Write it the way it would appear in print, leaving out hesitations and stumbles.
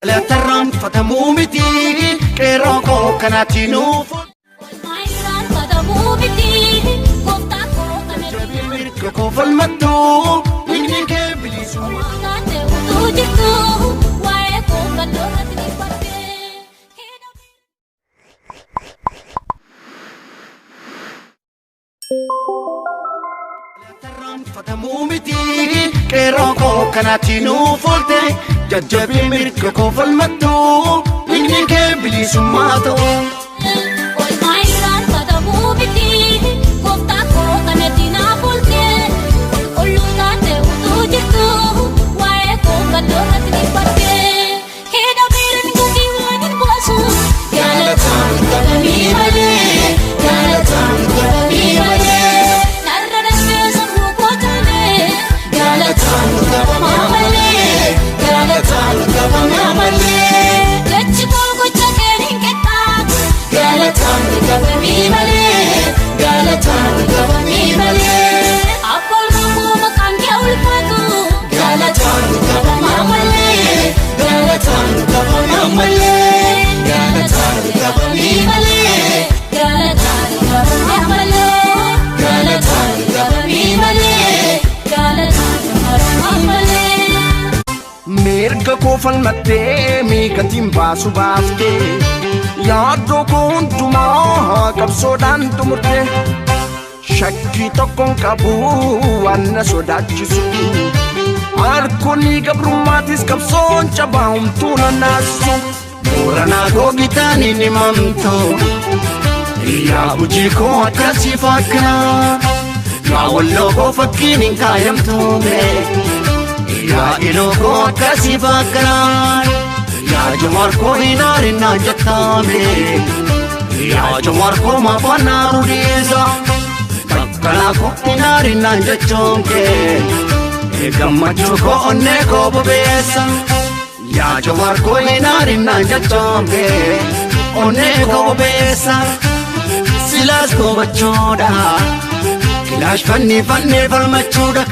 Tarraanfatamuu miti qeerroo koo kanaatti nuuf. Irraanfatamuu miti gooftaa koo kanatti. Mirga koo falmattuu dhiigni kee bilisummaa. Taate utuu jirtu waa'ee koo kan irratti dhiphattee. Tarraanfatamuu miti qeerroo koo kanaatti nuuf oolte jajjabii mirga koo falmattuu dhiigni kee bilisummaa ta'u. Olmaa irraanfatamuu miti gooftaa koo kanatti naaf oolte qulqulluu taate utuu jirtu waa'ee koo kan irratti dhiphattee. Hidhameeran gatii waan hin baasu galataan qabamii malee galataan qabamii malee narra darbee sammuu koo caalee galataan qabamaa malee galataan qabamaa malee jechi koo gocha keen hin qixxaatu galataan qabamii malee galataan qabamii malee abboon koo maqaan kee ulfaatu galataan qabamaa malee galataan qabamaa malee galataan qabamii malee galataan qabamaa malee galataan qabamii malee galataan qabamaa malee. Mirga koo falmattee miikatiin baasu baaftee yaaddoo koo hundumaa qabsoodhaan xumurte shakkii tokkoon qabu waan na sodaachisu harkoonni gabrummaatis qabsoon cabaa humtuu na naasisu Booranaa googitaan hin himamtu yaa hojii koo akkasii fakkaa yaa walloo koo fakkiin hin kaayamtume. Yaa iloo akkasii fakkaan yaa Jawaar koo hin aarinaa jettame yaa Jawaar koo maafanaa rudiisa kakkanaa koo hin aarinaa jechuun kee gammachuu koo onnee koo bobeessa yaa Jawaar koo hin aarinaa jechuun kee onnee koo bobeessa silaas gobachuudha kilaash fannii fannee falmachuudha.